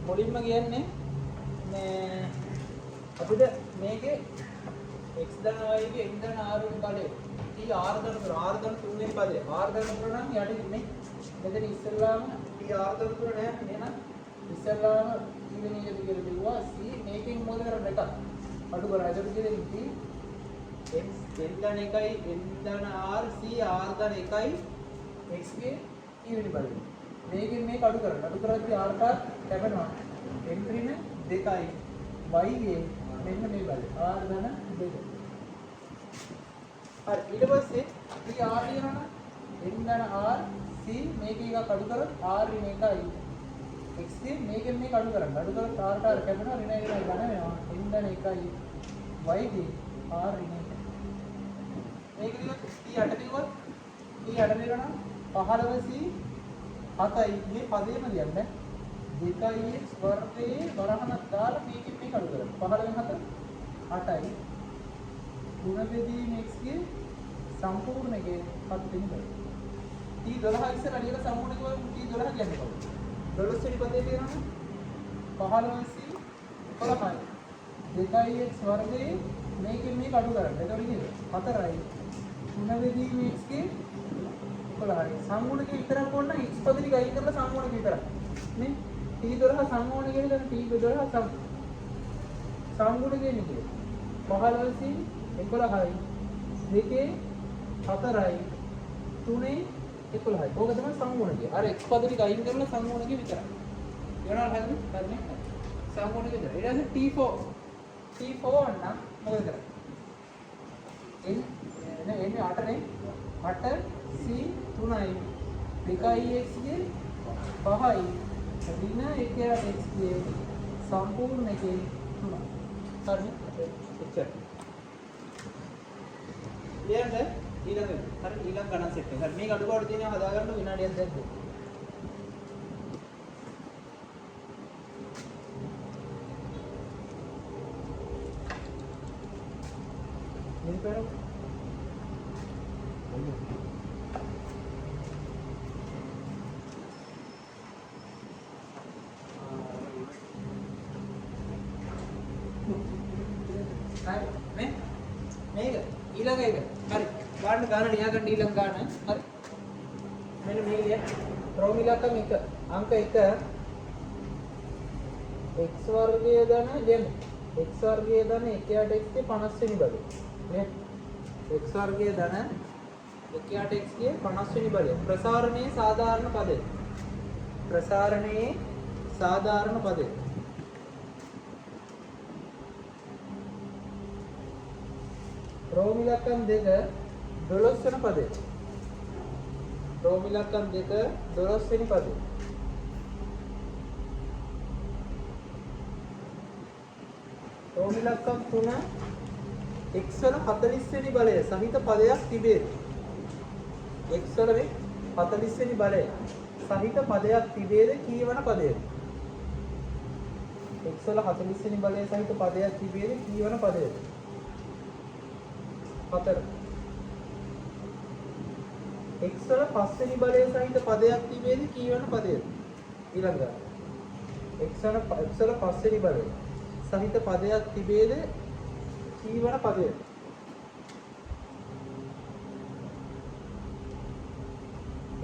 මුලින්ම කියන්නේ මේ අපිට මේකේ x ධන y ගේ n ධන r වෙනි බලය t r ධන 3 r ධන 3 වෙනි පදය r ධන 3 නම් යටින් මේ මෙතන ඉස්සෙල්ලාම t r ධන 3 නෑ එහෙනම් ඉස්සෙල්ලාම t වෙනි එකද කියලා කිව්වා. C මේකෙන් මොකද කරන්නේ? එකක් අඩු කරා. එතකොට කියන්නේ t n n ධන 1යි n ධන r c r ධන 1යි x ගේ t වෙනි බලය. මේකෙන් මේක අඩු කරන්න. අඩු කරද්දී r ට කැපෙනවා. N ඍණ 2යි y ගේ මෙන්න මේ බලය r ධන 2. හරි, ඊට පස්සේ t r ලියනවා නම් n ධන r c මේක එකක් අඩු කරොත් r ඍණ 1යි x ගේ මේකෙන් මේක අඩු කරන්න. අඩු කරොත් r ට r කැපෙනවා, ඍණ 1 ධන වෙනවා. N ධන 1යි y ගේ r ඍණ 1. මේක ලියුවොත් t 8 ලියුවොත් t 8 ලියනවා නම් 15 c 7යි මේ පදේම ලියන්න. 2x වර්ගයේ වරහණක් දාලා මේකෙන් මේක අඩු කරන්න. 15න් 4 8යි තුන බෙදීම x ගේ සම්පූර්ණ එකේ 7 වෙනි බලය. T 12 ඉස්සරහ ලියලා සම්පූර්ණ කිව්වම T 12 කියන්නේ කවුද? 12 වෙනි පදේ තියෙනවනේ 15 c 11යි 2x වර්ගයේ මේකෙන් මේක අඩු කරන්න. එතකොට කීයද? 4යි තුන බෙදීම x ගේ 11යි. සංගුණකේ විතරක් ඕන නම් x පද ටික අයින් කරලා සංගුණකේ විතරක්. නේ? T 12 සංගුණකේ විතර T 12 සංගුණකේ නේ 15 c 11යි 2 4යි 3 11යි. ඕක තමයි සංගුණකය. අර x පද ටික අයින් කරලා සංගුණකේ විතරයි. ඉවරනවද? හරිද? හරිනේ. සංගුණකේ විතරයි. ඊට පස්සේ T4 T4 නම් මොකද කරන්නේ? N නේ N 8 නේ 8 C 3යි 2x ගේ 5යි ඍණ 1 x ගේ සම්පූර්ණ එකේ 3. හරිනේ? එච්චරයි. ලියන්න ඊළඟ එක. හරි, ඊළඟ ගණන් සෙට් එක. හරි, මේක අඩුපාඩු තියෙනවා හදාගන්න විනාඩියක් දෙකක් දෙන්න. මේ පෙර හරි මේ මේක ඊළඟ එක. හරි, ගන්න ගාන ලියා ගන්න ඊළඟ ගාන. හරි, මෙන්න මේක ලියන්න. රෝම ඉලක්කම් 1 අංක 1 x වර්ගය ධන ලියන්න. X වර්ගය ධන 1 යට x ගේ 50 වෙනි බලය. නේ x වර්ගය ධන 1 යට x ගේ 50 වෙනි බලය. ප්‍රසාරණයේ සාධාරණ පදය. ප්‍රසාරණයේ සාධාරණ පදය. රෝම ඉලක්කම් 2 12 වෙනි පදය. රෝම ඉලක්කම් 2 12 වෙනි පදය. රෝම ඉලක්කම් 3 x වල 40 වෙනි බලය සහිත පදයක් තිබේද? X වල මේ 40 වෙනි බලය සහිත පදයක් තිබේද කීවන පදයද? X වල 40 වෙනි බලය සහිත පදයක් තිබේද කීවන පදයද? 4. X වල 5 වෙනි බලය සහිත පදයක් තිබේද කීවන පදයද? ඊළඟ x වල x වල 5 වෙනි බලය සහිත පදයක් තිබේද කීවන පදයද?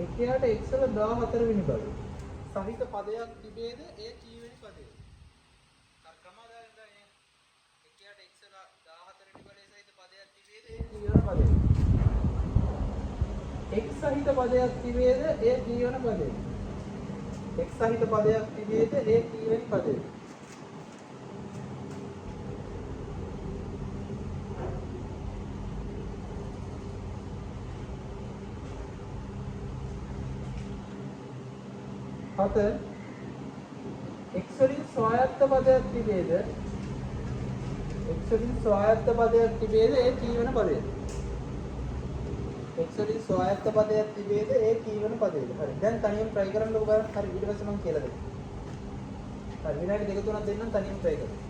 එකයට x වල 14 වෙනි බලය සහිත පදයක් තිබේද එය කීවෙනි පදයද? අර ක්‍රම අදාළ නේ. එකයට x වල 14 වෙනි බලය සහිත පදයක් තිබේද එය කීවන පදයද? X සහිත පදයක් තිබේද එය කීවන පදයද? X සහිත පදයක් තිබේද එය කීවෙනි පදයද? හත x වලින් ස්වායත්ත පදයක් තිබේද? X වලින් ස්වායත්ත පදයක් තිබේද ඒ කීවන පදයද? X වලින් ස්වායත්ත පදයක් තිබේද ඒ කීවන පදයද? හරි, දැන් තනියම try කරන්නකෝ බලන්න. හරි, ඊට පස්සේ මම කියලා දෙන්නම්. හරි, විනාඩි දෙක තුනක් දෙන්නම් තනියම try කරන්න.